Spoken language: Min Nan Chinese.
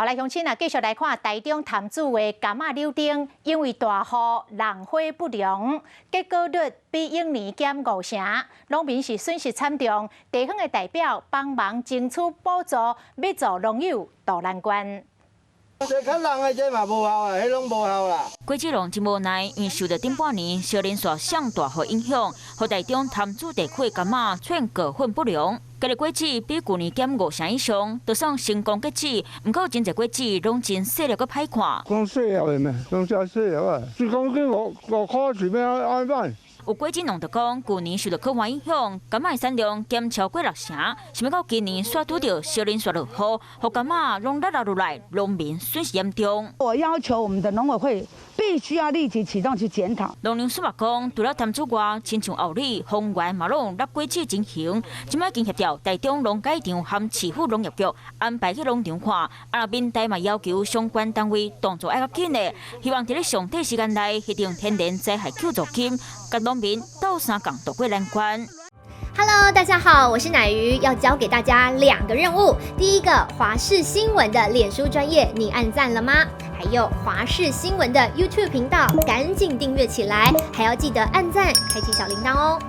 來鄉親啊，繼續來看台中潭子的柑仔柳丁，因為大雨弄花不良，結果率比往年減五成，農民是損失慘重。地方的代表幫忙爭取補助，欲助農友渡難關。這較人的這嘛無效啊，彼攏無效啦。果子農真無奈，因為受著頂半年小連續上大雨影響，予台中潭子地區柑仔出現授粉不良。這個果子比舊年減五成以上，就算成功結籽，毋過真濟果子攏真細粒，閣歹看。講細粒的咩？攏真細粒啊！一公斤5塊是欲按怎辦？有果子農就講，舊年受著洘旱影響，柑仔產量減超過六成，想欲到今年煞拄著小連續落雨，予柑仔攏落落來，農民損失嚴重。我要求我們的農委會必須要立即啟動去檢討。農糧署嘛講，除了潭子外，親像后里、豐原嘛攏有落果子情形，這擺已經協調台中農改場和市府農業局安排去農場看，啊，民代嘛要求相關單位動作愛較緊的，希望佇咧上短時間內核定天然災害救助金，共農民鬥相共渡過難關。 Hello，大家好，我是乃瑜，要交給大家兩個任務。第一個，華視新聞的臉書專頁，你按讚了嗎？還有華視新聞的 YouTube 頻道，趕緊訂閱起來，還要記得按讚，開啟小鈴鐺哦。